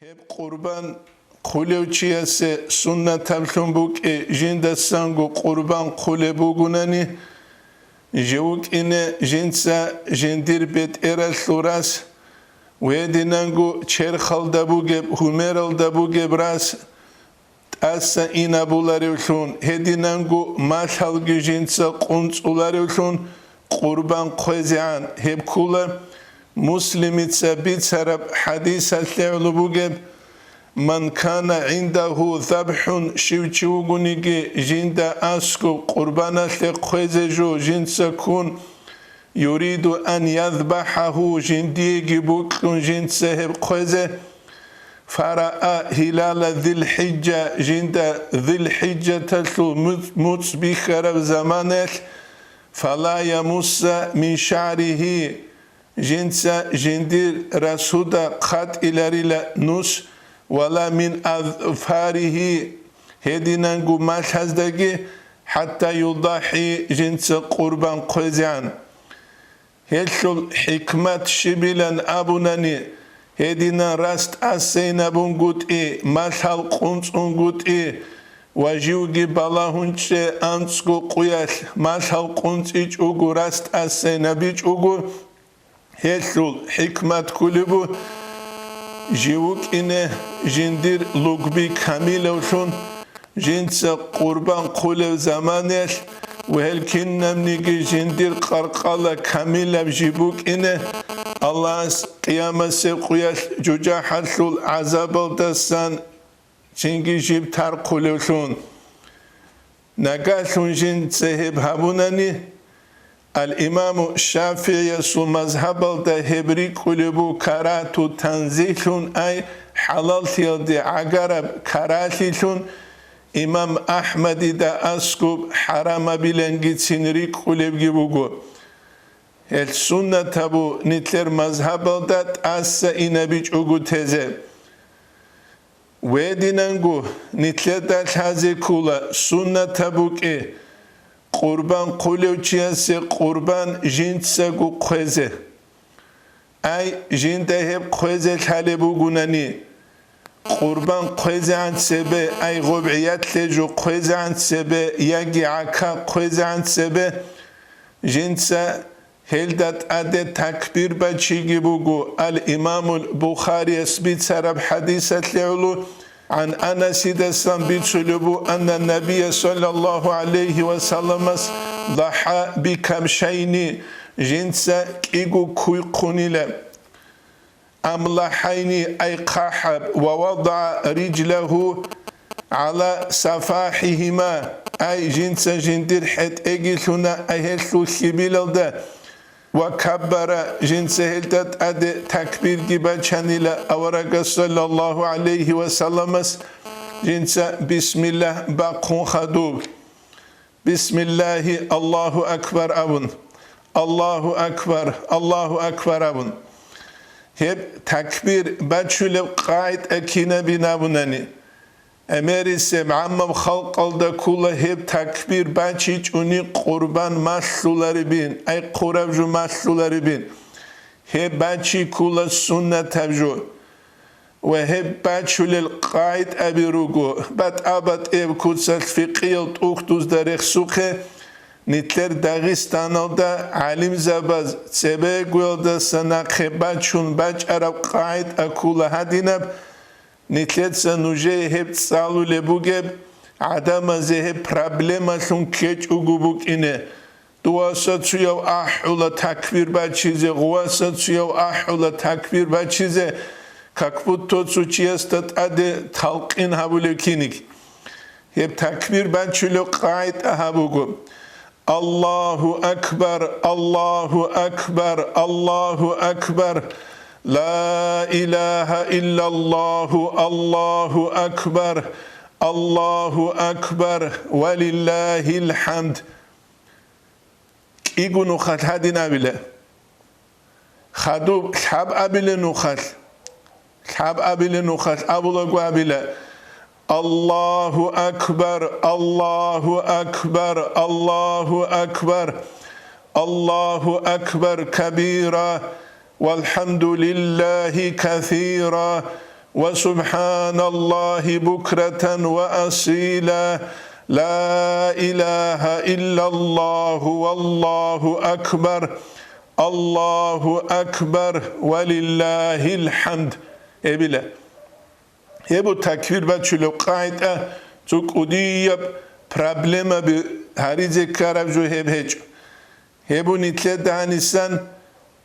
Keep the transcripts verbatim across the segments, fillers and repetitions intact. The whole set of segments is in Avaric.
Гьеб къурбан хъулев чиясе суннатаблъун букӀи, жиндасанго къурбан хъулеб бугунани, жив вукӀине жинца жиндир бетӀералъул рас, гьединанго черхалда бугеб, гьумералда бугеб рас тӀаса инабуларевлъун, гьединанго малъалги жинца къунцӀуларевлъун къурбан хъвезегӀан. Гьеб ккула Муслимица бицараб хӀадисалъе гӀоло бугеб: «Ман кана гӀиндагьу забхӀун», щив чи вугониги жинда аскӀоб къурбаналъе хъвезе жо жинца ккун, «юриду ан язбахӀагьу», жиндиеги букьун жинца гьеб хъвезе, «фараа гьилала зилхӀиджа», жинда зилхӀиджаталъул муц-, муц бихьараб заманаялъ, «фала ямусса мин шагӀригьи», жинца жиндир расуда хъатӀиларила нус, «вала мин азфаригьи», гьединанго малъаздаги, «хӀатта юдахӀи», жинца къурбан хъвезегӀан. Гьелъул хӀикмат щибилан абунани, гьединан рас тӀасейнабунгутӀи, малъал къунцӀунгутӀи ва живги балагьун чӀе анцӀго къуялъ малъал къунцӀичӀого, рас тӀасейнабичӀого, гьелъул хӀикмат кколеб бу-, жив вукӀине жиндир лугби камилавлъун, жинца къурбан хъулев заманаялъ ва гьел кинабниги жиндир къаркъала камилаб жиб букӀине, Аллагьас къиямасеб къуялъ жужахӀалъул гӀазабалдасан цинги жиб тархъулевлъун. Нагагьлъун жинца гьеб гьабунани, Ал-Имаму ШафигӀиясул мазгьабалда гьеб рикӀкӀулеб бу карагьату танзигьлъун, ай хӀалаллъиялде гӀагараб карагьлъилъун, имам АхӀмадида аскӀоб хӀарамабилангицин рикӀкӀулебги буго. Гьел суннатабу нилъер мазгьабалда тӀаса инабичӀого тезе. Гьединанго нилъеда лъазе ккола суннатаб букӀи, къурбан хъулев чиясе къурбан жинцаго хъвезе. Ай, жинда гьеб хъвезе лъалеб бугунани, къурбан хъвезегӀан цебе, ай, гъоб гӀиятлъе жо хъвезегӀан цебе яги гӀака хъвезегӀан цебе, жинца гьелда тӀаде такбир бачиги буго. Ал-Имамул Бухарияс бицараб хӀадисалъе гӀоло, гӀан Анасидасан бицулеб бу, анна Набия саллаллагьу гӀалайгьи ва салламас дагьа бикабшайни, жинца кӀиго куй хъунила. Амлахайни, ай хъахӀаб, ва вадагӀа рижлагьу гӀала сафахӀигьима, ай жинца жиндир хӀетӀеги лъуна, ай гьелъул хьибилалда, ва каббара, жинца гьелда тӀаде такбирги бачанила, аварагас саллаллагьу гӀалайгьи ва салламас жинца бисмиллагь бахъун хадуб. Бисмиллагьи, Аллагьу акбар абун, Аллагьу акбар, Аллагьу акбар абун. Гьеб такбир бачулеб къагӀида кинабин абунани, гӀемерисеб гӀаммаб халкъалда ккола гьеб такбир бачичӀони къурбан малъуларебин, ай хъураб жо малъуларебин. Гьеб бачи ккола суннатаб жо. Ва гьеб бачулел къагӀидаби руго, батӀа-батӀияб куцалъ фикъиял тӀухьдузда рехсухъе, нилъер Дагъистаналда гӀалимзабаз цебегоялдаса нахъе бачун бачӀараб къагӀида ккола гьадинаб, нилъеца нужее гьеб цӀалулеб бугеб, гӀадамазе гьеб проблемалъун ккечӀого букӀине. Дуваса цуяв ахӀула такбир бачизе, гъуваса цуяв ахӀула такбир бачизе, как будто цо чиясда тӀаде талкъин гьабулев киниг. Гьеб такбир бачулев къагӀида гьабуго: Аллагьу акбар, Аллагьу акбар, Аллагьу акбар, ла илагьа иллаллагьу, Аллагьу акбар, Аллагьу акбар, ва лиллагьил хӀамд. КӀиго нухалъ гьадин абила. Хадуб лъаб абила нухалъ. Лъаб абила нухалъ абулаго абила: Аллагьу акбар, Аллагьу акбар, Аллагьу акбар, Аллагьу акбар кабира, валхӀамдулиллагьи касира, وسبحان الله بكرة وأصيلا. لا إله إلا الله والله أكبر. الله أكبر ولله الحمد. Эбила. Гьеб бу такбир бачулев къагӀида, цо кӀудияб проблемаби гьаризе ккараб жо гьеб гьечӀо. Гьеб бу нилъеда гьанисан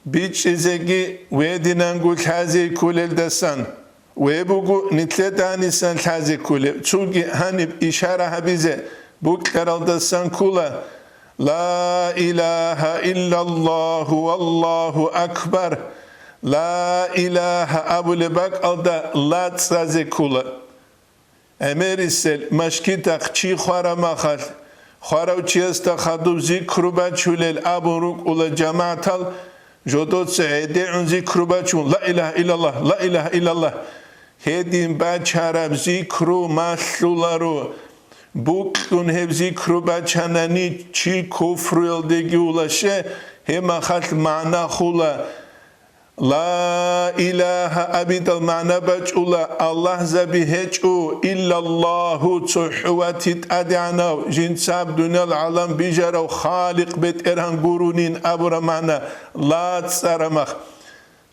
бичӀчӀизеги, гьединанго лъазе кколелдасан, гьеб буго нилъеда гьанисан лъазе кколеб, цоги гьаниб ишара гьабизе букӀаралдасан ккола: «Ла илагьа иллаллагьу валлагьу акбар». «Ла илагьа» абулеб бакӀалда «ла» цӀазе ккола. ГӀемерисел машгидахъ чи хварамахалъ, хварав чиясда хадуб зикру бачулел абун рукӀула жамагӀатал, жодоца гӀедегӀун зикру бачун: «Ла илагьа иллаллагь, ла илагьа иллаллагь». Гьедин бачараб зикру малъуларо. Букьун гьеб зикру бачанани, чи куфруялдеги улаще, гьеб махалъ магӀна хула. «Ла илагьа» абидал магӀна бачӀула: «Аллагьзаби гьечӀо, иллаллагьу, цохӀо вати тӀадегӀанав, жинцаб дуниял гӀалам бижарав Халикъ БетӀергьан гурунин» абураб магӀна, «ла» цӀарамах.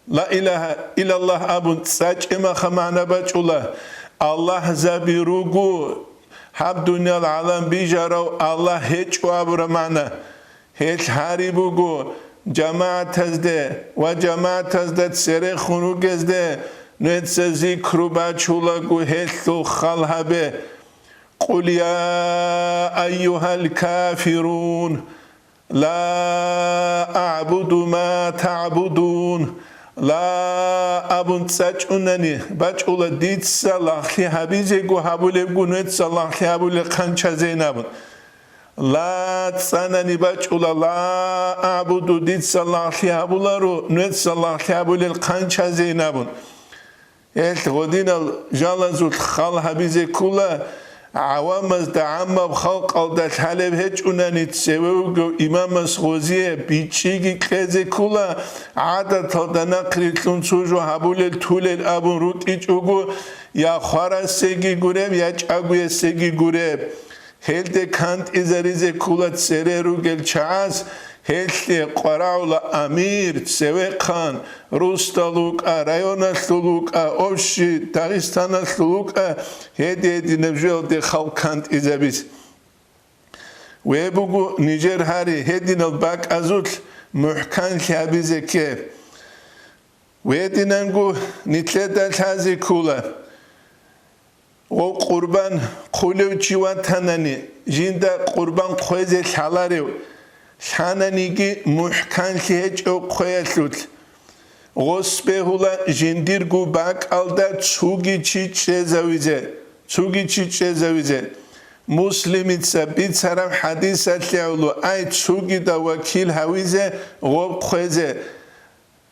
«Ла илагьа иллаллагь» абун цӀачӀе маха магӀна бачӀула: «Аллагьзаби руго, гьаб дуниял гӀалам бижарав Аллагь гьечӀо» абураб магӀна. Гьелъ гьари буго жамагӀатазде ва жамагӀатазда церехун ругезде нуеца зикру бачулаго гьелъул хал гьабе: «Къул я айюгьал кафирун, ла аъбуду ма таъбудун». «Ла» абун цӀачӀунани бачӀула дица лагълъи гьабизего гьабулебго нуеца лагълъи гьабулел хъанчазейин абун. «Ла» цӀанани бачӀула: «Ла аъбуду», дица лагълъи гьабуларо нуеца лагълъи гьабулел хъанчазейин абун. Гьелъ гьединал жалазулъ хал гьабизе ккола, гӀавамазда, гӀаммаб халкъалда лъалеб гьечӀунани, цеве вугев имамас гъозие бичӀчӀиги кьезе ккола, гӀадаталда нахърилълъун цо жо гьабулел-тулел абун рукӀичӀого, я хварасеги гуреб, я чӀагоясеги гуреб. Гьелде кантӀизаризе ккола цере ругел чагӀаз, гьелъе къварагӀула амир, цевехъан, русдал вукӀа, районалъул вукӀа, общий Дагъистаналъул вукӀа, гьедин-гьединаб жоялде халкъ кантӀизабизе. Гьеб буго нижер гьари, гьединал бакӀазулъ мухӀканлъи гьабизе кке. Гьединанго нилъеда лъазе ккола. Гъов къурбан хъулев чи ватанани, жинда къурбан хъвезе лъаларев, лъананиги мухӀканлъи гьечӀев хъвеялъулъ. Гъос бегьула жиндирго бакӀалда цоги чи чӀезавизе, цоги чи чӀезавизе. Муслимица бицараб хӀадисалъе гӀоло, ай цогидав вакил гьавизе гъоб хъвезе.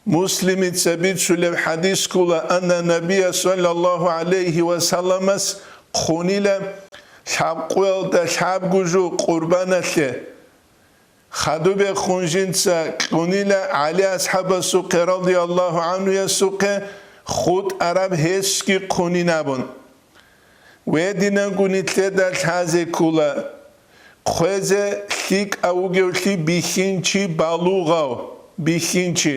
Муслимица бицулеб хӀадис ккола, анна набия саллаллагьу гӀалайгьи ва салламас хъунила лъабкъоялда лъабго жо къурбаналъе. Хадубехун жинца кьунила ГӀали асхӀабасухъе, радияллагьу гӀанхуясухъе, хутӀараб гьесги хъунин абун. Гьединанго нилъеда лъазе ккола. Хъвезе лъикӀав вугевлъи бихьинчи балугъав, бихьинчи.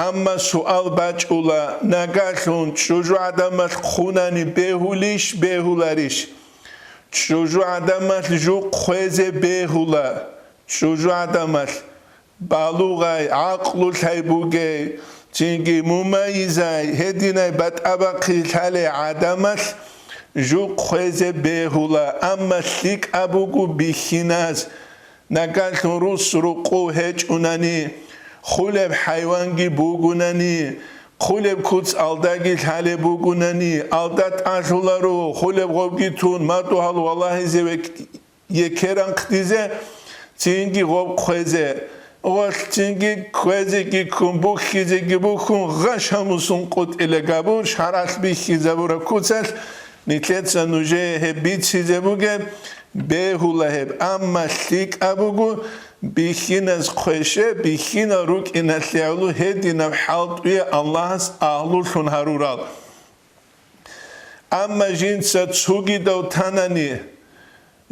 Амма суал бачӀула, нагагьлъун чӀужугӀадамалъ хъунани бегьулищ, бегьуларищ? ЧӀужугӀадамалъ жу хъвезе бегьула, чӀужугӀадамалъ. Балугъай, гӀакълулъай бугей, цинги мумайизай, гьединай батӀа-бахъи лъалей гӀадамалъ жу хъвезе бегьула, амма лъикӀаб буго бихьиназ. Нагагьлъун рус рукъу гьечӀунани, хъулеб хӀайванги бугунани, хъулеб куц алдаги лъалеб бугунани, алда тӀалъуларо, хъулеб гъобги тун, мадугьал валагьизе век-, екеран хъдизе, цинги гъоб хъвезе, гъолъ цинги кквезеги ккун, бухьизеги бухьун, гъаш гьамусун къутӀила габур, шаргӀалъ бихьизабураб куцалъ, нилъеца нужее гьеб бицизе бугеб, бегьула гьеб, амма лъикӀаб буго бихьиназ хъвеше, бихьинал рукӀиналъе гӀоло гьединаб хӀалтӀуе Аллагьас агьлулъун гьарурал. Амма жинца цогидав танани,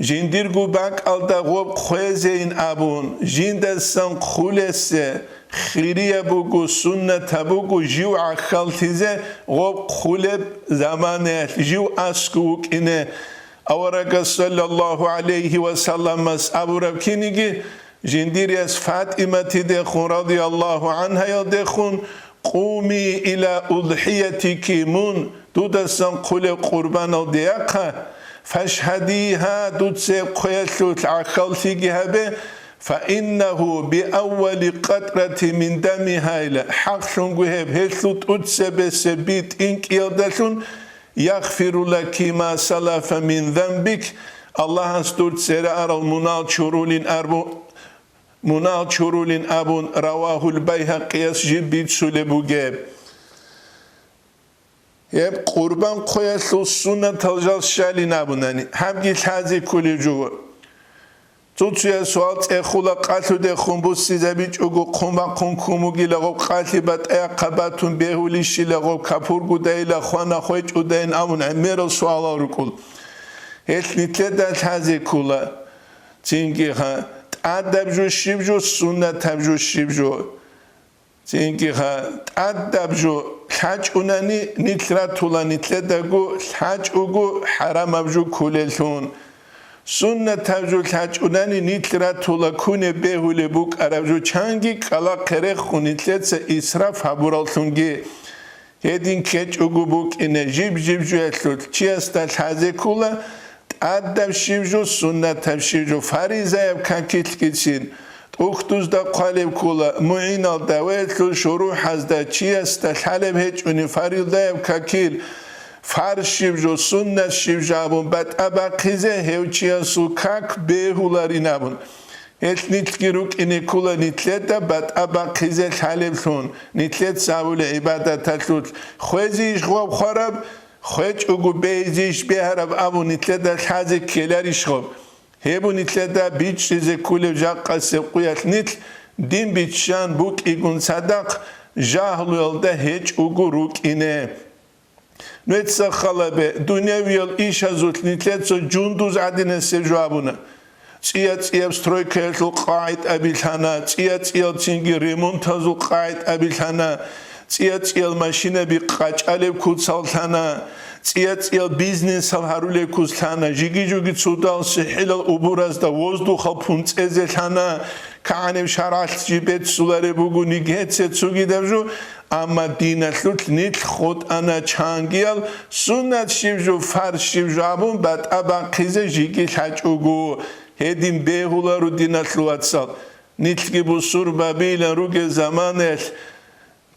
жиндирго бакӀалда гъоб хъвезейин абун, жиндасан хъулесе хирияб буго, суннатаб буго жив гӀахьаллъизе гъоб хъулеб заманаялъ жив аскӀов вукӀине. Аварагас саллаллагьу гӀалайгьи ва салламас абураб киниги, жиндир яс ФатӀиматидехун радияллагьу гӀангьаялдехун: «Къуми иля удхӀиятики», мун дудасан хъулеб къурбаналде яхъа, «фашгьадигьа», дуца гьеб хъвеялъулъ гӀахьаллъиги гьабе, «фаиннагьу биаввали къатрати мин дамигьа», ила, хӀакълъунго гьеб, гьелъул тӀуцебесеб би тӀинкӀиялдалъун, «ягъфиру лаки ма салафа мин занбик», Аллагьас дур цере арал мунал чурулин арбу-, мунал чурулин абун, равагьул Байгьакъияс жиб бицулеб бугеб. Гьеб къурбан хъвеялъул суннатал жал щалин абунани, гьабги лъазе кколев жо. Цо-цояс суал цӀехула, къалъудехун буссизабичӀого хъумахъун ккун бугила, гъоб къалъи батӀаяхъа батун бегьулищила, гъоб капургудайила хвана хвечӀудайин абун гӀемерал суалал рукӀул. Гьелъ нилъеда лъазе ккола. Цинги гьа, тӀадаб жо щиб жо, суннатаб жо щиб жо. Цинги гьа, тӀадаб жо лъачӀунани нилъ ратула нилъедаго лъачӀого хӀарамаб жо кколеллъун. Суннатаб жо лъачӀунани нилъ ратула кунеб бегьулеб букӀараб жо чанги кӀкӀалахъе рехун нилъеца исраф гьабураллъунги. Гьедин ккечӀого букӀине жиб-жиб жоялъулъ чиясда лъазе ккола, тӀадаб щиб жо, суннатаб щиб жо, фаризаяб какилъгицин, тӀухьдузда хъвалеб ккола, мугӀиналда ва гьелъул шурухӀазда чиясда лъалеб гьечӀони фаризаяб какил, фарз щиб жо, суннат щиб жо абун батӀа бахъизе гьев чиясул как бегьуларин абун. Гьелъ нилъги рукӀине ккола нилъеда батӀа бахъизе лъалеблъун, нилъеца гьабулеб гӀибадаталъулъ хвезейищ гъоб хвараб, хвечӀого бейзейищ бегьараб абун нилъеда лъазе ккеларищ гъоб? Гьеб нилъеда бичӀчӀизе кколеб жакъасеб къуялъ нилъ дин биччан букӀигун цадахъ жагьлуялда гьечӀого рукӀине. Нуеца халабе, дунявиял ишазулъ нилъеца жундуз гӀадинасеб жо абуна. ЦӀия-цӀияб стройкаялъул къагӀитӀаби лъана, цӀия-цӀиял цинги ремонтазул къагӀитӀаби лъана, цӀия-цӀиял машинаби къачӀалеб куцал лъана, цӀия-цӀиял бизнесал гьарулеб куц лъана, жиги-жуги цудал сихӀилал убуразда воздухал пунцӀезе лъана, кагӀаниб шаргӀалъ жиб беццулареб бугониги гьеце цогидаб жо, амма диналъулъ нилъ хутӀана чангиял суннат щиб жо, фарз щиб жо абун батӀа бахъизе жиги лъачӀого. Гьедин бегьуларо диналъул вацал. Нилъги бусурбабилан ругел заманаялъ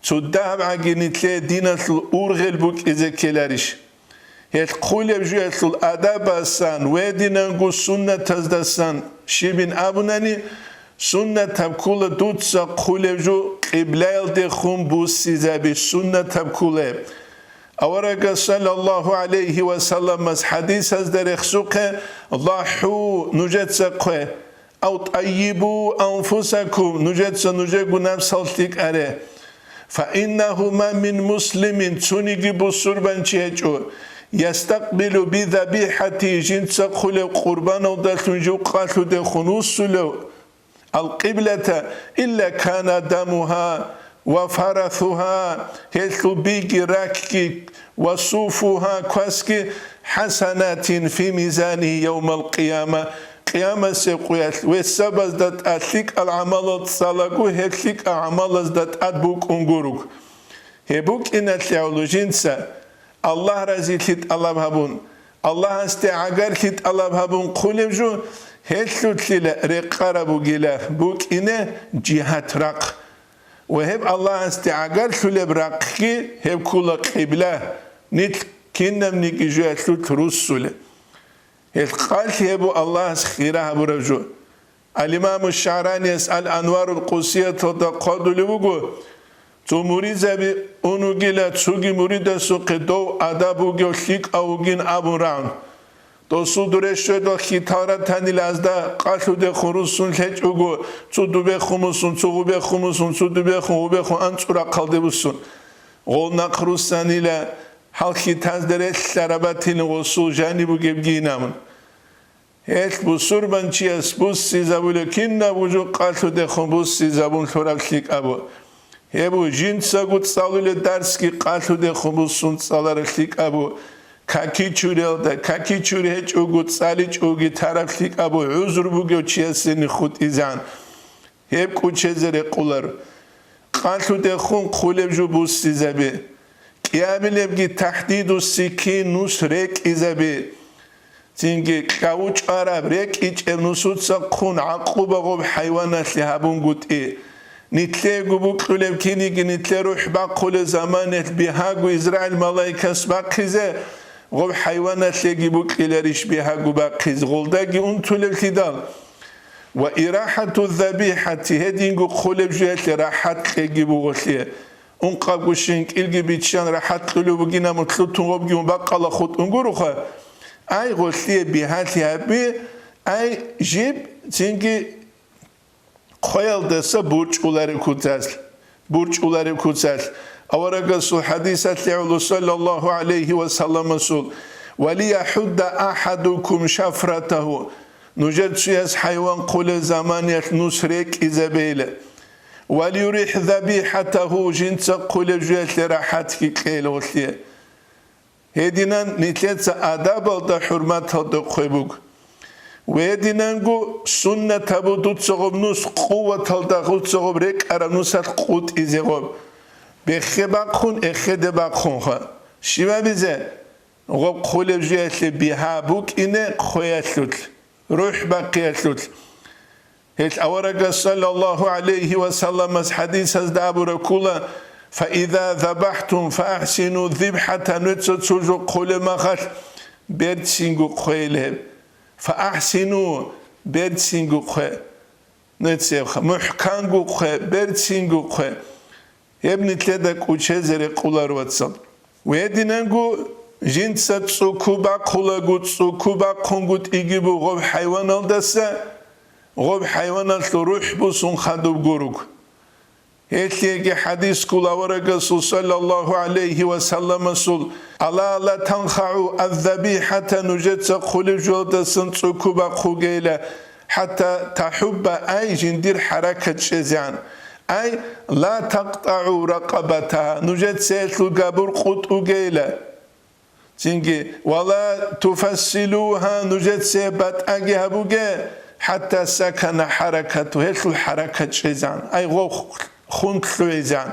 цо дагьабгӀаги нилъее диналъул ургъел букӀизе ккеларищ? Гьелъ хъулеб жоялъул адабасан ва гьединанго суннатаздасан щибин абунани, суннатаб ккола дуца хъулеб жо къиблаялдехун буссизаби, суннатаб кколеб. Аварагас саллаллагьу гӀалайгьи ва салламас хӀадисазда рехсухъе: «ЛахӀу», нужеца хъве, «ав тӀаййибу анфусакум», нужеца нужего напсал лъикӀаре. «Фаиннагьу ма мин муслимин», цониги бусурбанчи гьечӀо, «ястакъбилу би забихӀати», жинца хъулеб къурбаналдалъун жив къалъудехун вуссулев, «алкъиблата, илла кана дамугьа ва фарасугьа», гьелъул биги, ракги ва суфугьа, квасги, «хӀасанатин фи мизани явмал къияма», къиямасеб къуялъ весабазда тӀад лъикӀал гӀамалал цӀалаго, гьеб лъикӀал гӀамалазда тӀад букӀун гуруг. Гьеб букӀиналъе гӀоло жинца Аллагь разилъи тӀалаб гьабун, Аллагьасде гӀагарлъи тӀалаб гьабун хъулеб жо, гьелъулъила рекъараб бугила букӀине жигьат рахъ. Ва гьеб Аллагьасде гӀагарлъулеб рахъги гьеб ккола къибла, нилъ кинабниги жоялъулъ руссулеб. Гьелъ къалъ гьеб бу Аллагьас хира гьабураб жо. Ал-Имаму ШагӀранияс Ал-Анварул Къудсияталда хъвалулеб буго, цо муридзаби ун вугила цоги муридасухъе дов адаб бугев лъикӀав вугин абун рагӀун. Досул дуре щведал хьитал ратанила азда къалъудехун руссун лъечӀого, цо дубехун муссун, цо гъубехун муссун, цо дубехун гъубехун анцӀу рахъалде буссун. Гъол нахъ руссанила, Гьал хьитазда релълъараб батилин гъосул жаниб бугебгийин абун. Гьелъ бусурбанчияс буссизабулеб кинабго жо къалъудехун буссизабун лъураб лъикӀабу. Гьеб буго жинцаго цӀалулеб дарсги къалъудехун буссун цӀалараб лъикӀабу. Какичуриялда, какичури гьечӀого, цӀаличӀоги тараб лъикӀабу гӀузру бугев чиясени хутӀизан. Гьеб кӀучезе рекъолар. Къалъудехун хъулеб жо буссизабе. КӀиабилебги тахӀдиду сикин нус рекӀизабе. Цинги кьавучӀараб рекӀичӀеб нусуца хъун гӀакъуба гъоб хӀайваналъе гьабунгутӀи. Нилъего букьулеб киниги нилъер рухӀ бахъулеб заманалъ бигьаго Израил малаикас бахъизе, гъоб хӀайваналъеги букьиларищ бигьаго бахъизе, гъолдаги унтулевлъидал? Ва ирахӀату забихӀати, гьединго хъулеб жоялъе рахӀат кьеги бугъолъе. Ункъабго щинкӀилги биччан рахӀат кьулев бугина, мутлутун гъобги мун бакъала хутӀун гуроха. Ай, гъолъие бигьалъи гьаби, ай, жиб, цинги хъвеялдаса бурчӀулареб куцалъ, бурчӀулареб куцалъ. Аварагасул хӀадисалъе гӀоло, саллаллагьу гӀалайгьи ва салламасул: «Ва лияхӀудда ахӀадукум шафратагьу», нужер цояс хӀайван хъулеб заманиялъ нус рекӀизабейила. «Ва лиюрихӀ забихӀатагьу», жинца хъулеб жоялъе рахӀатги кьейила гъолъие. Гьединан нилъеца адабалда, хӀурматалда хъвеб буго. Ва гьединанго суннатабу дуца гъоб нус къуваталда дуца гъоб рекӀараб нусалъ къутӀизе гъоб. Бехе бахъун, эхеде бахъунха. Щибабизе? Гъоб хъулеб жоялъе бигьа букӀине хъвеялъулъ, рухӀ бахъиялъулъ. Гьел аварагас, саллаллагьу гӀалайгьи ва салламас, хӀадисазда абураб ккола: «Фаиза забахӀтум фаахӀсину зибхӀата», нуца цо жо хъулеб махалъ, берцинго хъвейил гьеб. «ФаахӀсину», берцинго хъве. Нуцебха, мухӀканго хъве, берцинго хъве. Гьеб нилъеда кӀучезе рекъолар, вацал. Гьединанго жинца цӀуку бахъулаго, цӀуку бахъунгутӀиги буго гъоб хӀайваналдаса, гъоб хӀайваналъул рухӀ бусун хадуб гуруг. Гьелъиеги хӀадис ккола аварагасул, саллаллагьу гӀалайгьи ва салламасул: «Ала ла танхагӀу аззабихӀата», нужеца хъулеб жоялдасан цӀуку бахъугейила, «хӀатта тахӀубба», ай, жиндир хӀаракат чӀезегӀан. Ай, «ла такътагӀу ракъабатагьа», нужеца гьелъул габур къутӀугейила. Цинги, «ва ла туфассилугьа», нужеца батӀаги гьабуге, «хӀатта сакана хӀаракату», гьелъул хӀаракат чӀезан, ай, гъов хун лъугӀизан.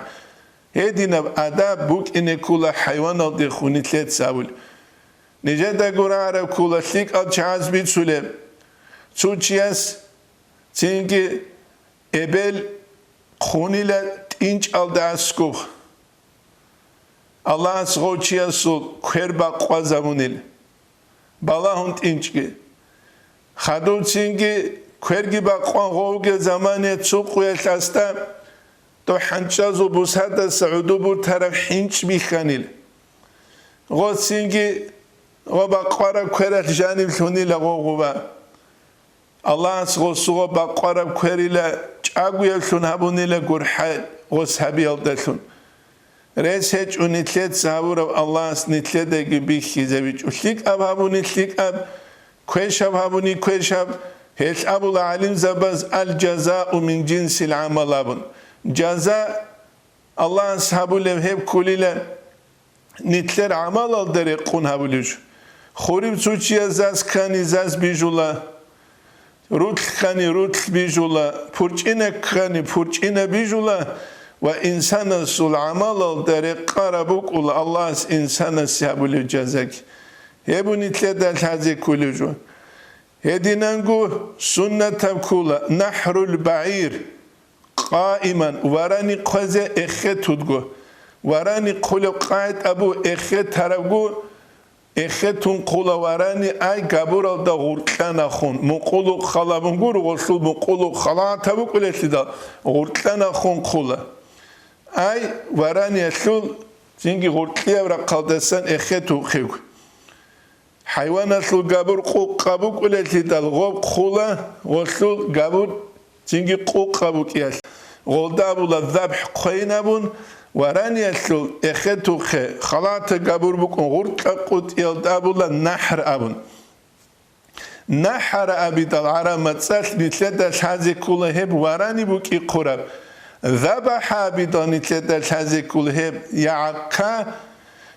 Гьединаб адаб букӀине ккола хӀайваналдехун нилъеца абулеб. Нижедаго рагӀараб ккола лъикӀал чагӀаз бицулеб. Цо чияс цинги эбел хъунила тӀинчӀалда аскӀоб. Аллагьас гъов чиясул квер бакъвазабунил. Балагьун тӀинчӀги. Хадув цинги кверги бакъван гъовге замане цо къуялъ асда дов хӀанчӀазул бусадаса гӀуду бутараб хӀинчӀ бихьанил. Гъо цинги гъо бакъвараб квералъ жаниб лъунила гъо гъуба. Аллагьас гъосуго бакъвараб кверила чӀагояблъун гьабунила гурхӀа гъос гьабиялдалъун. Рес гьечӀо нилъеца гьабураб Аллагьас нилъедаги бихьизабичӀо. ЛъикӀаб гьабуни лъикӀаб, квешаб гьабуни квешаб, гьелъ абула гӀалимзабаз: «Аль-жазау мин жинсил гӀамал», – абун. Жаза Аллагьас гьабулеб гьеб кколила нилъер гӀамалалда рекъун гьабулеб жо. Хурив цо чияс заз ккани, заз бижула, рулъ ккани, рулъ бижула, пурчӀина ккани, пурчӀина бижула ва инсанасул гӀамалалда рекъараб букӀула Аллагьас инсанасе гьабулеб жазаги. Гьеб нилъеда лъазе кколеб жо. Гьединанго суннатаб ккола нахӀрул багӀир. Къаиман, варани хъвезе эхетудго. Варани хъулеб къагӀид абу эхетарабго, эхетун хъула варани, ай, габуралда гъуркьанахун, мукъулукъ халабун гуро, гъолъул мукъулукъ халатаб букӀулелъидал, гъуркьанахун хъула. Ай, вараниялъул цинги гъуркьияб рахъалдасан эхетухъего. ХӀайваналъул габур къукъа букӀулелъидал гъоб хъула, гъолъул габур цинги къукъа букӀиялъ. Гъолда абула забхӀ хъвейин абун, вараниялъул эхетухъе халата габур букӀун гъуркьа къутӀиялда абула нахӀр абун. НахӀара абидал гӀараб мацӀалъ нилъеда лъазе ккола гьеб варани букӀи хъураб. ЗабахӀа абидал нилъеда лъазе ккола гьеб я гӀакка,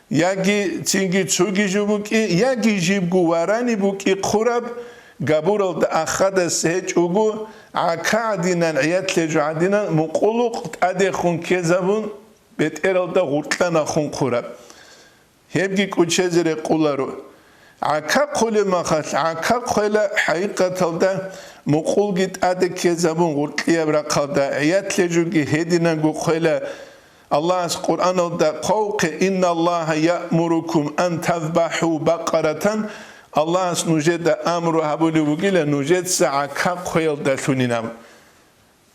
яги цинги цоги жо букӀи, яги жибго варани букӀи хъураб, габуралда ахадас гьечӀого, гӀака гӀадинан, гӀият лъежо гӀадинан, мукъулукъ тӀадехун ккезабун, бетӀералда гъуркьа нахун хъураб. Гьебги кӀучезе рекъоларо. ГӀака хъулеб махалъ, гӀака хъвела хӀакъикъаталда мукъулги тӀаде ккезабун гъуркьияб рахъалда, гӀият лъежоги гьединанго хъвела. Аллагьас Къуръаналда хъвавухъе: «Инналлагьа яъмурукум ан тазбахӀу бакъаратан», Аллагьас нужеда амру гьабулев вугила нужеца гӀака хъвеялдалъунин аб.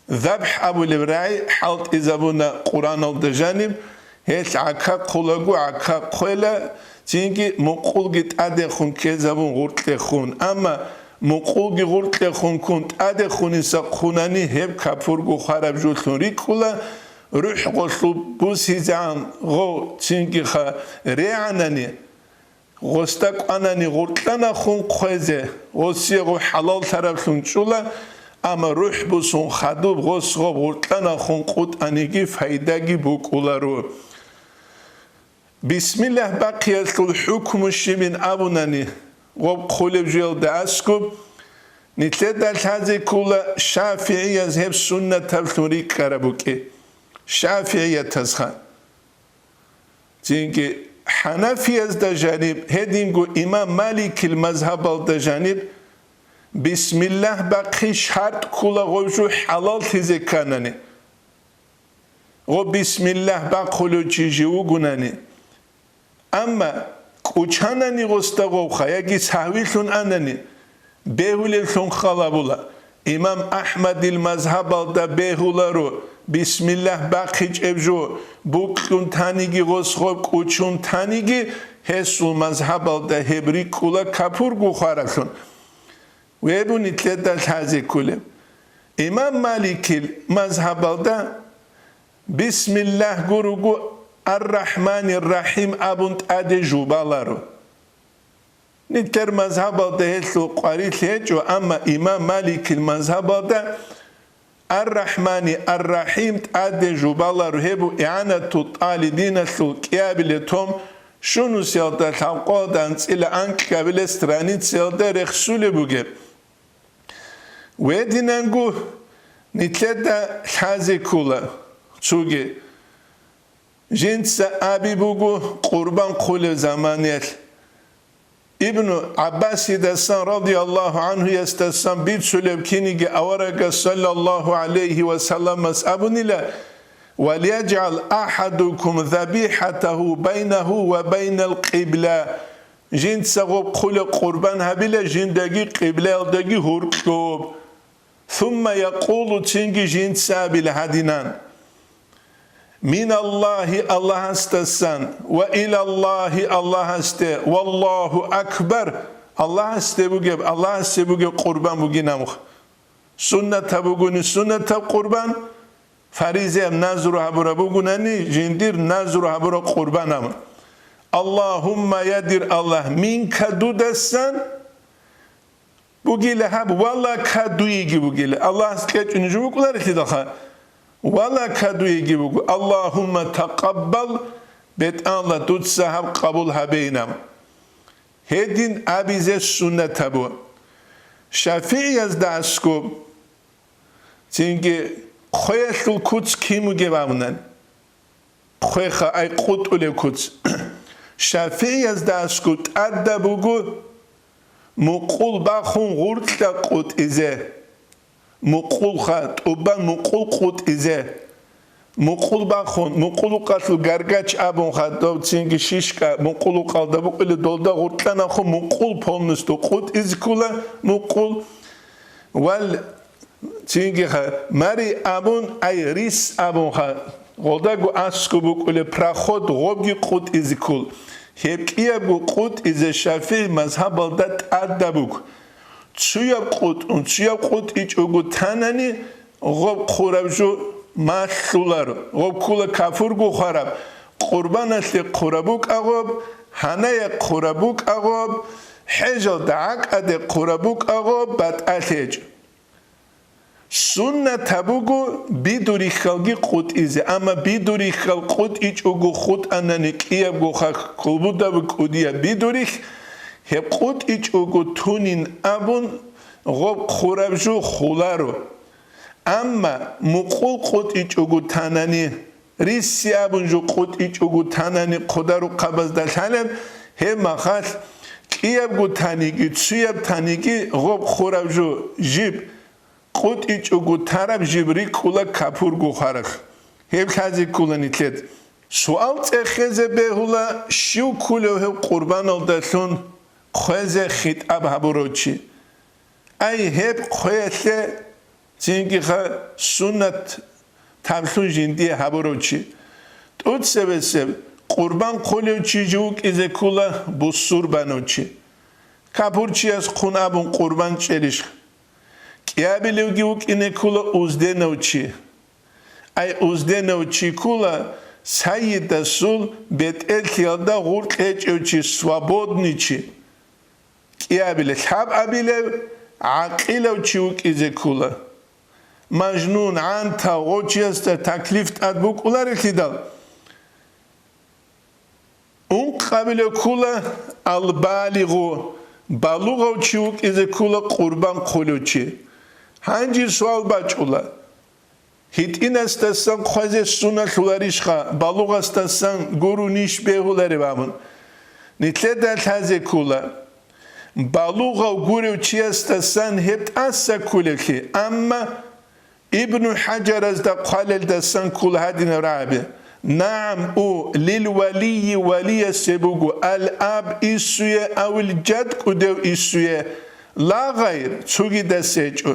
ЗабхӀ абулеб рагӀи хӀалтӀизабуна Къуръаналда жаниб, гьелъ гӀака хъулаго гӀака хъвела, цинги мукъулги тӀадехун ккезабун гъуркьехун. Амма мукъулги гъуркьехун ккун тӀадехуниса хъунани, гьеб капурго хвараб жолъун рикӀкӀула, рухӀ гъолъул бусизегӀан гъов цингиха регӀанани, гъосда кӀванани гъуркьа нахун хъвезе, гъосие гъов хӀалаллъараблъун чӀула, амма рухӀ бусун хадуб гъос гъоб гъуркьа нахун къутӀаниги пайдаги букӀуларо. Бисмиллагь бахъиялъул хӀукму щибин абунани, гъоб хъулеб жуялда аскӀуб, нилъеда лъазе ккола шафигӀияз гьеб суннатаблъун рикӀкӀараб букӀи. ШафигӀиятазха. Цинги хӀанафиязда жаниб, гьединго имам Маликил мазгьабалда жаниб, бисмиллагь бахъи шартӀ ккула гъов жо хӀалаллъизе кканани. Гъо бисмиллагь бахъулев чи жив вугунани. Амма кӀучанани гъосда гъовха яги сагьвилъун анани, бегьулевлъун халабула. Имам АхӀмадил мазгьабалда бегьуларо, бисмиллагь бахъичӀеб жо, букьун таниги гъос гъоб кӀучун таниги, гьесул мазгьабалда гьеб рикӀкӀула капурго хвараблъун. Гьеб нилъеда лъазе кколеб. Имам Маликил мазгьабалда бисмиллагь гуруго, Ар-Рахманир-Рахим абун тӀаде жубаларо. Нилъер мазгьабалда гьелъул къварилъи гьечӀо, амма имам Маликил мазгьабалда Ар-Рахмани Ар-Рахим тӀаде жубаларо. Гьеб бу ИгӀанату тӀалибиналъул кӀиабилеб том, щунусиялда лъабкъоялда анцӀила анкьабилеб страницаялда рехсулеб бугеб. Гьединанго нилъеда лъазе ккола цоги. Жинца аби буго къурбан хъулеб заманиялъ. Ибну ГӀаббасидасан, радияллагьу гӀанхуясдасан, бицулеб киниги аварагас, саллаллагьу гӀалайгьи ва салламас, абунила: «ВалияжгӀал ахӀадукум забихӀатагьу байнагьу ва байнал къибла». Жинца гъоб хъулеб къурбан гьабила жиндаги къиблаялдаги гьуркьоб. Сумма якъулу, цинги жинца абила гьадинан: «Миналлагьи», Аллагьасдасан, «ва илаллагьи», Аллагьасде, «валлагьу акбар», Аллагьасде бугеб, Аллагьасде бугеб къурбан бугин абун. Суннатаб бугони суннатаб къурбан, фаризаяб назру гьабураб бугунани жиндир назру гьабураб къурбан абун. «Аллагьумма», я дир Аллагь, «минка», дудасан, бугила гьаб, «ва лака», дуеги бугила. Аллагьас кьечӀун жо букӀуларелъидалха, «ва лака», дуеги буго. «Аллагьумма такъаббал», БетӀалла, дуца гьаб къабул гьабейин абун. Гьедин абизе суннат гьабун. ШафигӀиязда аскӀоб, цинги хъвеялъул куц кин бугеб абунан. Хъвеха, ай къутӀулев куц. ШафигӀиязда аскӀоб тӀадаб буго мукъул бахун гъуркьа къутӀизе. Мукъулха, тӀубан мукъул къутӀизе. Мукъул бахун, мукъулукъалъул гаргач абунха, дов цинги шишка, мукъулукъалда букӀулеб долда гъуркьа нахун мукъул полностью къутӀизе ккола, мукъул. Вал Цинги ха, мари абун, ай, рис абун ха, гъолдаго аскӀоб букӀулеб проход гъобги къутӀизе ккол. Гьеб кӀиябго къутӀизе ШафигӀи мазгьабалда тӀадаб буго. Цуяб къутӀун, цуяб къутӀичӀого танани, гъоб хъураб жо малъулар, гъоб ккула капурго хвараб, къурбаналъе хъураб букӀа гъоб, гьанае хъураб букӀа гъоб, хӀежалда гӀакӀаде хъураб букӀа гъоб, батӀалъ гьечӀо. Суннат гьабуго бидурихьалги къутӀизе, амма бидурихьал къутӀичӀого хутӀанани кӀиябго хахь кулбудаби кӀудияб бидурихь, гьеб къутӀичӀого тунин абун, гъоб хъураб жо хуларо. Амма мукъул къутӀичӀого танани, рисси абун жо къутӀичӀого танани хъодарухъабазда лъалеб, гьеб махалъ кӀиябго таниги, цуяб таниги гъоб хъураб жо жиб къутӀичӀого тараб жиб рикӀкӀула капурго хваралъ. Гьеб лъазе ккула нилъеда. Суал цӀехезе бегьула, щив ккулев гьев къурбаналдалъун хъвезе хитӀаб гьабурав чи? Ай, гьеб хъвеялъе цинги-ха суннат таблъун жиндие гьабурав чи. ТӀуцебесеб къурбан хъулев чи жив вукӀизе ккула бусурбанав чи. Капурчияс хъун абун къурбан чӀелищ? КӀиабилевги вукӀине ккула узденав чи. Ай, узденав чи ккула сайидасул бетӀерлъиялда гъуркь гьечӀев чи, свободный чи. КӀиабилев, лъабабилев, гӀакъилав чи вукӀизе ккула. Мажнун, гӀантав, гъочиясда таклиф тӀад букӀуларелъидал, ункъабилев ккула албалигъу, балугъав чи вукӀизе ккула къурбан хъулев чи. Гьанже суал бачӀула, гьитӀинасдасан хъвазе суналъуларищха, балугъасдасан гурунищ бегьулареб абун? Нилъеда лъазе ккула, балугъав гурев чиясдасан гьеб тӀаса ккулевлъи, амма Ибну ХӀажаразда хъвалелдасан ккула гьадинаб рагӀаби: «НагӀам, у, лил валийи, валиясе буго, ал-аб, иссуе, авил жад, кӀудев иссуе, ла гъайр, цугидас гьечӀо.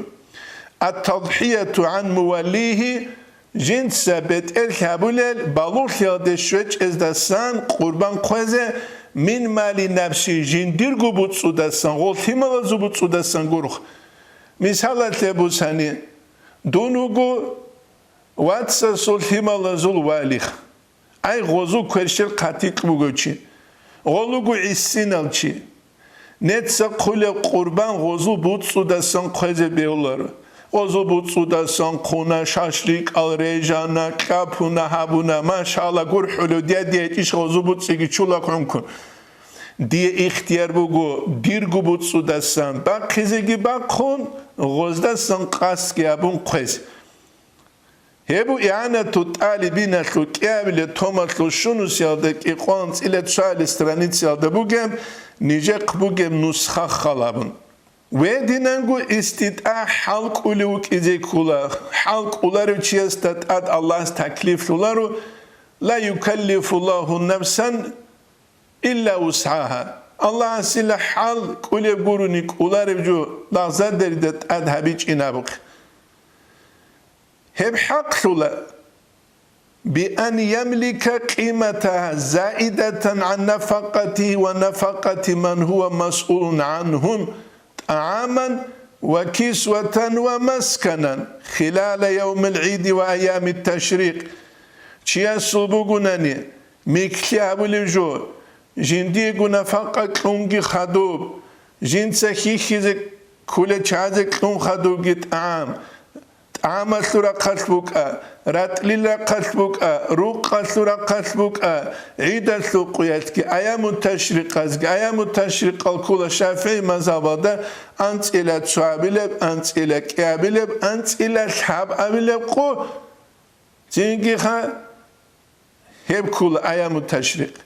Ат-тадхӀияту гӀан муваллийгьи, жинца бетӀерлъи гьабулел балугълъиялде щвечӀездасан къурбан хъвезе, мин мали нафси, жиндирго буцӀцӀудасан, гъол лъималазул буцӀцӀудасан гурхъ». Мисалалъе бусани, дун вуго вацасул лъималазул валихъ. Ай, гъозул кверщел хъатикь бугев чи. Гъол вуго гӀисинал чи. Неца хъулеб къурбан гъозул буцӀцӀудасан хъвезе бегьуларо. Гъозул буцӀцӀудасан хъуна, шашликъал режана, кьапуна, гьабуна, машалла, гурхӀулев дядя гьечӀищ гъозул буцӀцӀиги чула хъункун. Дие ихтияр буго дирго буцӀцӀудасан бахъизеги бахъун, гъоздасан къасдги гьабун хъвез. Гьеб буго ИгӀанату тӀалибиналъул кӀиабилеб томалъул щунусиялда кӀикъоялда анцӀила цоялъ страницаялда бугеб, нижехъ бугеб нусха хал абун. Гьединанго иститӀа хӀал кӀулев вукӀизе ккола, хӀал кӀоларев чиясда тӀад Аллагьас таклифлъуларо: «Ла юкаллифуллагьу нафсан илла вусгӀагьа». Аллагьасила хӀал кӀулеб гурони кӀолареб жо лагъзадерида тӀад гьабичӀин абухъе. Гьеб хӀакълъула: «Биан ямлика къиматагьа заидатан гӀан нафакъатигьи ва нафакъати ман гьува масъулун гӀангьум тӀагӀаман ва кисватан ва масканан хилала явмил гӀиди ва айями ташрикъ». Чиясул бугунани микьлъи гьабулев жо, жиндиего нафакъа кьунги хадуб, жинца хьихьизе ккулел чагӀазе кьун хадубги тӀагӀам, тӀагӀамалъул рахъалъ букӀа, ратӀлил рахъалъ букӀа, рукъалъул рахъалъ букӀа, гӀидалъул къуялъги, аяму ташрикъазги, аяму ташрикъал ккола ШафигӀи мазгьабалда анцӀила цоабилеб, анцӀила кӀиабилеб, анцӀила лъабабилеб къо. Цинги-ха гьеб ккола аяму ташрикъ.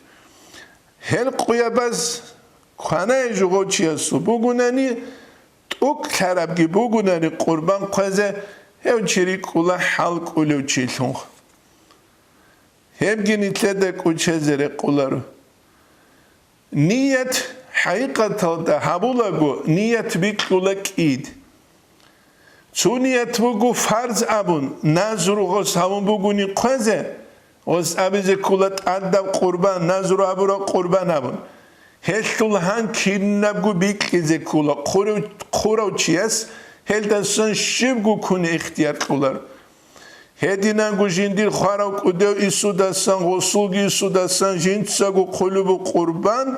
Гьел къуябаз кванай жугъочиясул бугунани, тӀукӀлъарабги бугунани къурбан хъвезе, гьев чи рикӀкӀула хӀал кӀулев чилъун. Гьебги нилъеда кӀучезе рекъоларо. Ният хӀакъикъаталда гьабулаго, ният бикьула кӀида. Цо ният буго фарз абун, назру гъос гьавун бугони хъвезе, гъос абизе ккола тӀадаб къурбан, назру абураб къурбан абун. Гьелъул гьан кинабго бикьизе ккола, хъурав-, хъурав чияс гьелдасан щибго ккуне ихтияр кьолар. Гьединанго жиндир хварав кӀудев исудасан, гъосулги исудасан жинцаго хъулеб бу къурбан,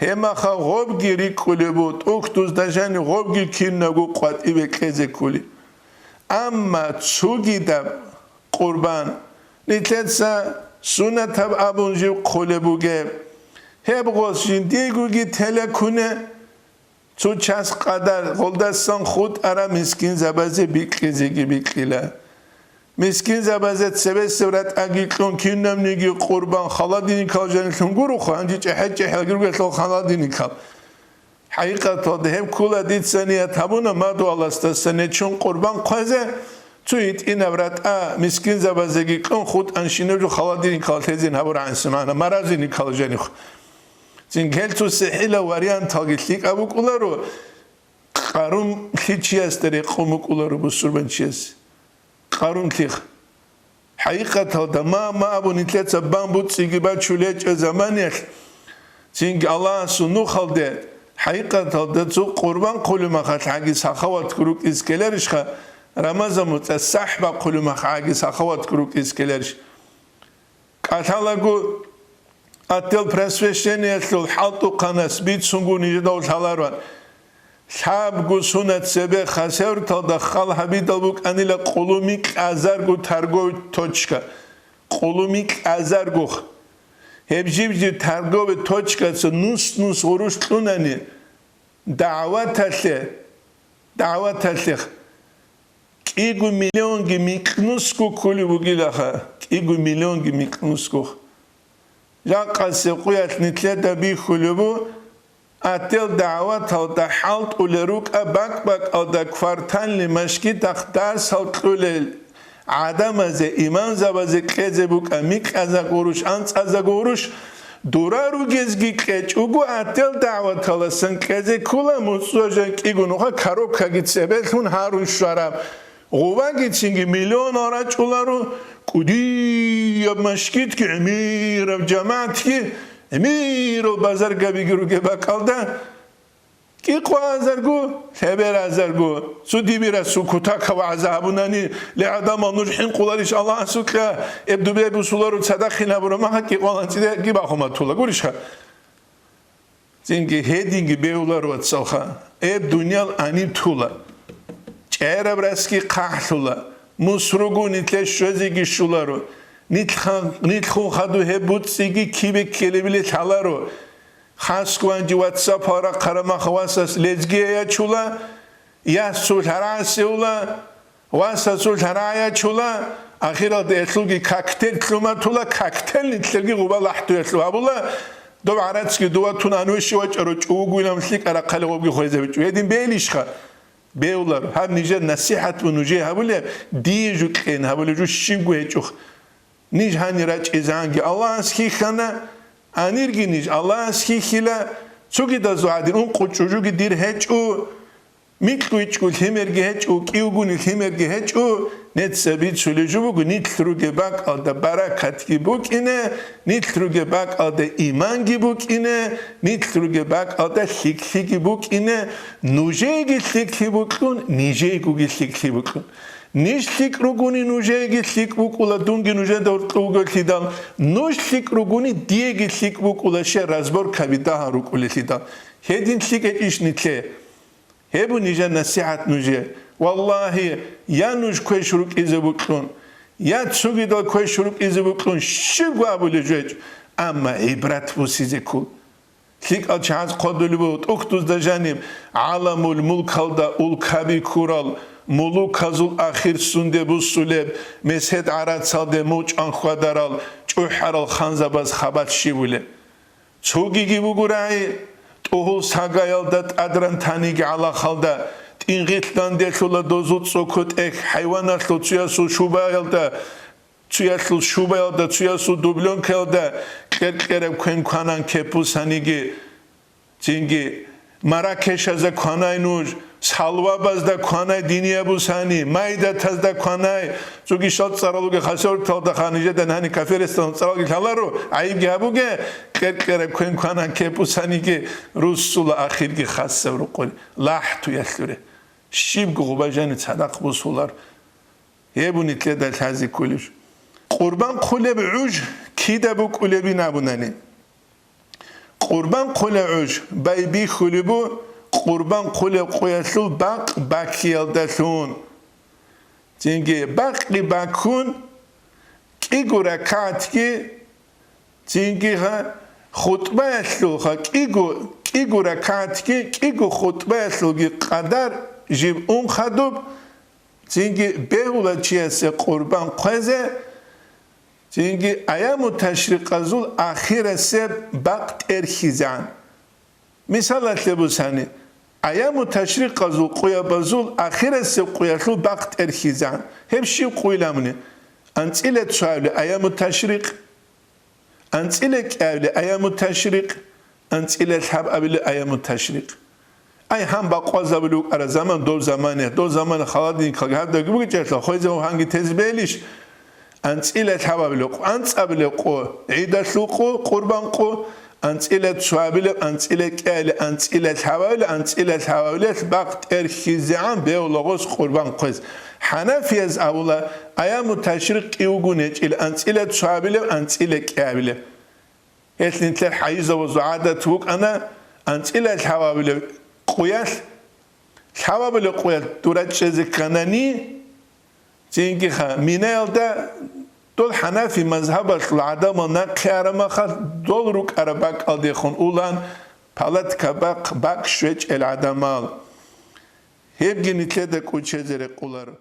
гьемаха гъобги рикӀкӀулеб бу, тӀухьдузда жани гъобги кинабго къватӀибе кьезе ккули. Амма цугидаб къурбан, нилъеца сунатаб абун жив хъулеб бугеб, гьеб гъос жиндиегоги тела ккуне, цо час къадар гъолдасан хутӀараб мискинзабазе бикьизеги бикьила. Мискинзабазе цебесеб ратӀаги кьун кинабниги къурбан холодильникалда жанилъун гурухъ, гьанже чӀехӀе-чӀехӀелги ругелъул холодильникал. ХӀакъикъаталда гьеб ккола дица ният гьабуна мадугьаласдаса нечун къурбан хъвезе, цо гьитӀинаб ратӀа мискинзабазеги кьун хутӀанщинаб жо холодильникалда лъезин гьабурагӀанси магӀна, морозильникалда жанихъ. Цин гьел цо сихӀила варианталги лъикӀаб букӀуларо, къарумлъи чиясда рекъон букӀуларо бусурбанчияс. Къарумлъих. ХӀакъикъаталда, ма-ма абун нилъеца бан буцӀцӀиги бачулечӀеб заманиялъ, цинги Аллагьасул нухалде, хӀакъикъаталда цо къурбан хъулумахалъ гьаги сахаватго рукӀиз ккеларищха, Рамазан муцӀа сахӀба хъулумахъ гьаги сахаватго рукӀиз ккеларищ? КӀалъалаго, отдел просвещениялъул хӀалтӀухъанас бицунго нижедав лъаларван. Лъабго сунат цебе хасавюрталда хал гьабидал букӀанила къулумикь азарго торговый точка. Къулумикь азаргох. Гьеб жиб-жиб торговый точкаца нус-нус гъурущ кьунани, дагӀваталъе, дагӀваталъе кӀиго миллионги микьнусго кколеб бугилаха, кӀиго миллионги микьнусго. Жакъасеб къуялъ нилъеда бихьулеб бу, отдел дагӀваталда хӀалтӀулел рукӀа бакӀ-бакӀалда квартальный машгидахъ дарсал кьулел гӀадамазе, имамзабазе кьезе букӀа микьаза гъурущ, анцӀаза гъурущ, дура ругезги кьечӀого, отдел дагӀваталасан кьезе ккола, муцӀцӀа жан кӀиго нуха коробкаги цебелъун гьарун щвараб. Гъубагицинги миллионал рачӀуларо, кӀудияб машгидги, гӀемераб жамагӀатги, гӀемерал базаргабиги ругеб бакӀалда, кӀикъоазарго, лъеберазарго, цо дибирасул кутакаб вагӀза гьабунани, ле гӀадамал, нуж хӀинкъуларищ Аллагьасукьа, эб дубе бусуларо цадахъин гьабураб махъа кӀикъоялда анцӀила гибахъуматула, гурищха? Цинги гьединги бевлар, вацалха, гьеб дуниял гьаниб тула. ЧӀераб расги хъахӀлъула, мус руго нилъе щвезеги щуларо, нилъха-, нилъхун хаду гьеб буцӀцӀиги кибе ккелебили лъаларо. Хасго гьанже ватсапал рахъараб махъ васас лезгия ячула, ясул гьарагӀасевула, Васасул гьарая чула, ахиралда элъулги коктейль лъуматула, коктейль нилъерги гъуба лахӀдуялъул гьабула, дов гӀарацги дува тун анвеши вачӀаро, чӀугуйлан лъикӀа рахъали гъобги хвезабичӀо. Гьедин бейлищха? Бевлар, гьаб нижер насихӀат ва нужее гьабулеб, дие жукьен гьабулеб жо щибго гьечӀох. Ниж гьанир рачӀезанги Аллагьас хьихьана, анирги ниж Аллагьас хьихьила, цогидазул гӀадин ункъо чӀужуги дир гьечӀо. МикьвичӀго лъимерги гьечӀо, кӀиугуни лъимерги гьечӀо, неца бицулей жо буго, нилъ ругеб бакӀалда баракатги букӀине, нилъ ругеб бакӀалда иманги букӀине, нилъ ругеб бакӀалда лъикӀлъиги букӀине, нужееги лъикӀлъи букьун, нижейгоги лъикӀлъи букьун. Ниж лъикӀ ругони, нужееги лъикӀ букӀула, дунги нужеда гьоркьов вугелъидал, нуж лъикӀ ругони, диеги лъикӀ букӀула, щай разборкаби дагьал рукӀулелъидал. Гьедин лъикӀ гьечӀищ нилъее? Гьеб буго нижер насихӀат нужее. Валлагьи, я нуж квеш рукӀизе букьун, я цогидал квеш рукӀизе букьун, щибго абулеб жо гьечӀо, амма гӀибрат босизе ккол. ЛъикӀал чагӀаз хъодулеб буго, тӀухьдузда жаниб гӀаламул мулкалда улкаби ккурал, мулуказул ахир сунде буссулеб, месед гӀарацалде мочӀан хьвадарал, чӀухӀарал ханзабаз хабалъ щибулеб. Цогиги буго рагӀи, тӀугьул сагаялда тӀадран таниги гӀалахалда, тӀингъилъ данделъула дозул цӀоко-тӀехь хӀайваналъул цуясул шубаялда, цуялъул шубаялда, цуясул дублёнкаялда кьер-кьераб квен кванан кеппусаниги, цинги Маракешазда кванай нуж, Салвабазда кванай динияб бусани, Майдатазда кванай, цогишал цӀаралуги хасавурталда ха нижеда гьани кафирестан цӀаралги лъаларо, гӀайибги гьабуге, кьер-кьераб квен кванан кеппусаниги, руссула ахирги хасаб рукъуни, лахӀтуялъуре. Щибго гъубажани цадахъ бусулар. Гьеб нилъеда лъазе кколеб. Къурбан хъулеб гӀуж кида букӀулебин абунани. Къурбан хъулеб гӀуж байбихьулеб бу къурбан хъулеб къуялъул бакъ баккиялдалъун. Цинги бакъги баккун, кӀиго ракагӀатги, цинги гьа хутӀбаялъул, гьа кӀиго, кӀиго ракагӀатги, кӀиго хутӀбаялъулги къадар жиб ун хадуб, цинги бегьула чиясе къурбан хъвезе, цинги аяму ташрикъазул ахирасеб бакъ тӀерхьизегӀан. Мисалалъе бусани, аяму ташрикъазул къуябазул ахирасеб къуялъул бакъ тӀерхьизегӀан. Гьеб щиб къуйламуни? АнцӀила цоабилеб аяму ташрикъ, анцӀила кӀиабилеб аяму ташрикъ, анцӀила лъабабилеб аяму ташрикъ. Ай, гьан бакъвазабулев вукӀара заман дов замане, дов замана халадин кагьардаги бугечӀелъа, хвезев гьанги тезе бегьилищ? АнцӀила лъабабилев къо, анцӀабилев къо, гӀидалъул къо, къурбан къо, анцӀила цоабилев, анцӀила кӀиабилев, анцӀила лъабабилев, анцӀила лъабабилев бакъ тӀерхьизегӀан бегьула гъос къурбан хъвез. ХӀанафияз абула, аяму ташрикъ кӀи вугун гьечӀила, анцӀила цоабилев, анцӀила кӀиабилев. Гьелъ нилъер хӀайизабазул гӀадат вукӀана, анцӀила лъабабилев къуялъ, лъабабилев къуялъ дура чӀезе кканани, цинги ха, Минаялда дол хӀанафи мазгьабалъул гӀадамал нахъе араб мехалъ, дол рукӀараб бакӀалдехун улан, палатка бахъ бакӀ щвечӀел гӀадамал. Гьебги нилъеда кӀочезе рекъоларо.